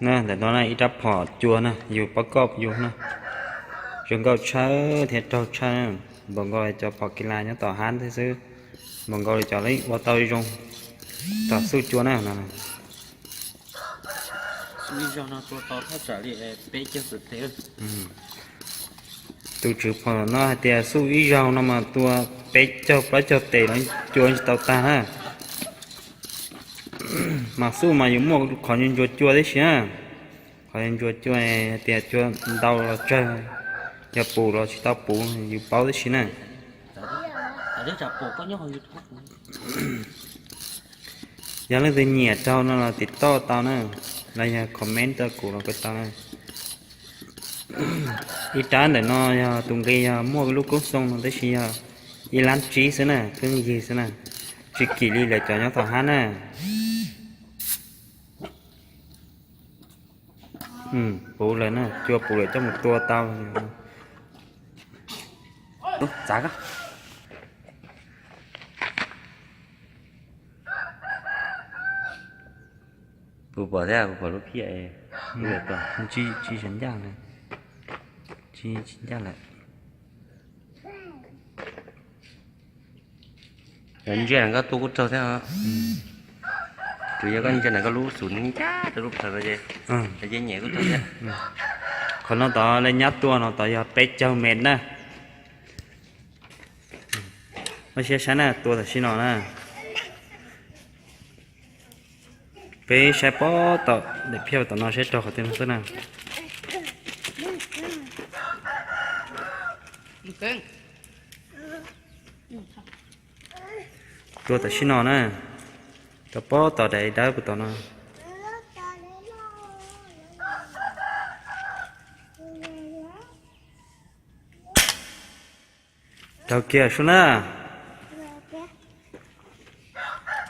Ntawm no na ib rab phom cua na, yug pob koj yug na, zoo nkauj tshaj thiab raug tshaj, npaum nkaus li cov phom kis las nyob tom hab thiab xwb, npaum nkaus li cov ua tau zoo tom xuj cua na no. Tus tswv phom no hais tias xuj ib zaug no mas tua peb caug plaub caug tes los cua tsis tau tag na. Mas xuj mas yus muaj qhov ntsuas cua tib si na. Qhov ntsuas cua hais tias cua ntau los tsawg, yog puv los tsis tau puv yus paub tib si na. Yog leej twg nyiam raug no los tiv toj tau na, los yog comment rau kuv los kuj tau na. Ib rab ntawm no yog tus nqi yog muaj lub koob xoo no tab sis yog ib lab tsib xwb na, pheej yig xwb na, tsis kim li lawv cov nyob tom hab na. Puv lawm na, cua puv lawm coj mus tua tau. Txav, kuv pom thiab, kuv pom lub phiaj, tsis, tsis ncaj lawm, tsis, tsis ncaj lawm. Ntsia koj tua kuj raug thiab, tsuas yog koj ntsia koj lub xum ncaj rau lub plhaws no ces, ces nyem kuj raug thiab. Qhov no tod lawv nyab tua no tod yog peb caug mev na. Ua siab saib na, tua tam sim no na. Peb saib pob tom daim phiaj tom no saib raug qhov twg no xwb na. Tua tam sim no na, tua pob tom daim dawb puag tom no. Raug kiag sub na.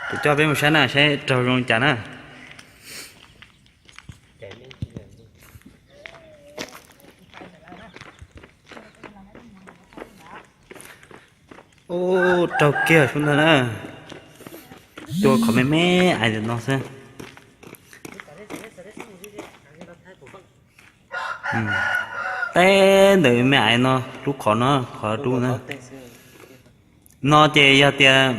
Kuv coj peb mus saib na, saib raug zoo li cas na. Ub, raug kiag sub ntag na. Tua qhov me me ais ntawm no xwb. Teb ntawm me ais no, lub qhov no, qhov dub na. No ces yog tias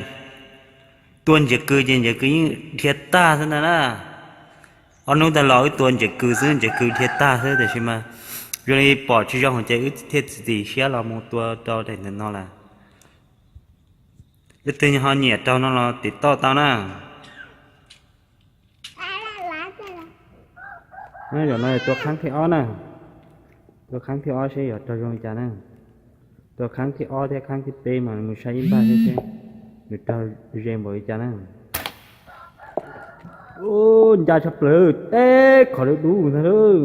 tua ntsev kws ces ntsev kws yeej dhia tag xwb ntag na. Ob hnub tag los wb tua ntsev kws xwb, ntsev kws dhia tag xwb, tiam sis mas zoo li pom tsis zoo ces wb thiaj txiav txim siab los mus tua rau daim ntawm no lawm. Leej twg ho nyiam raug no los tiv toj tau na. Zaum no tua khaab thib ob na. Tua khaab thib ob seb yuav raug zoo li cas na. Tua khaab thib ob thiab khaab thib peb mas mus saib ib npag seb, seb nws raug ze npaum li cas na. Ub, ncaj tshaj plaws, teb qhov dub dub ntag lauj.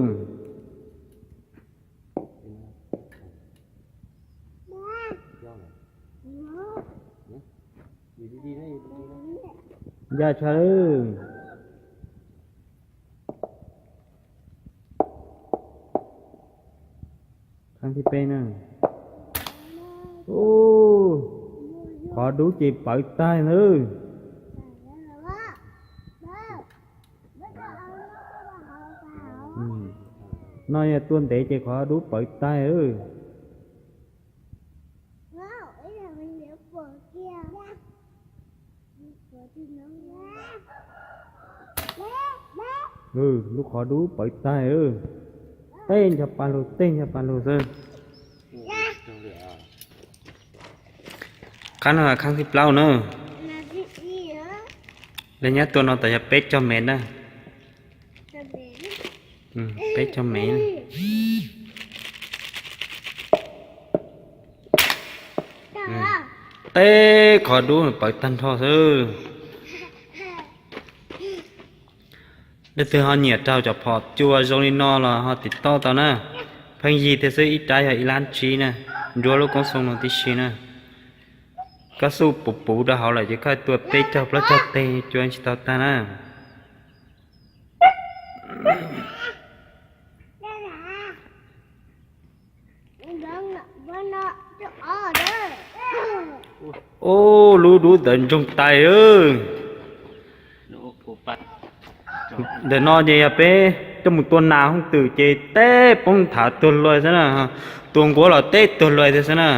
Ncaj tshaj lawm. Khaab thib peb na. Ub, qhov dub ces pawv tag lawm. No yog tua ntev ces qhov dub pawv tag lawm. Lub qhov dub pawv tag, tej ncho pa lug, tej ncho pa lug xwb. Khaab no khaab thib plaub na. Lawv nyob tua no tas yog peb caug mev na. Peb caug mev. Tej qhov dub pawv tag nrho xwb. Leej twg ho nyiam raug cov phom cua zoo li no los ho tiv tauj tau na. Pheej yig thiab xwb, ib rab yog ib lab tsib na. Nruab lub koob xoo no tib si na. Koj xuj puv puv rau hauv lawm ces koj tua peb caug plaub caug teg cua tsis tau tag na. Ub, lub dub ntawd ntsoog tais. Ntawm no ces yog peb Coj mus tua nas hooj twm ces teb poob nthav tuag luag xwb na, tua nquab los teb tuag luag thiab xwb na.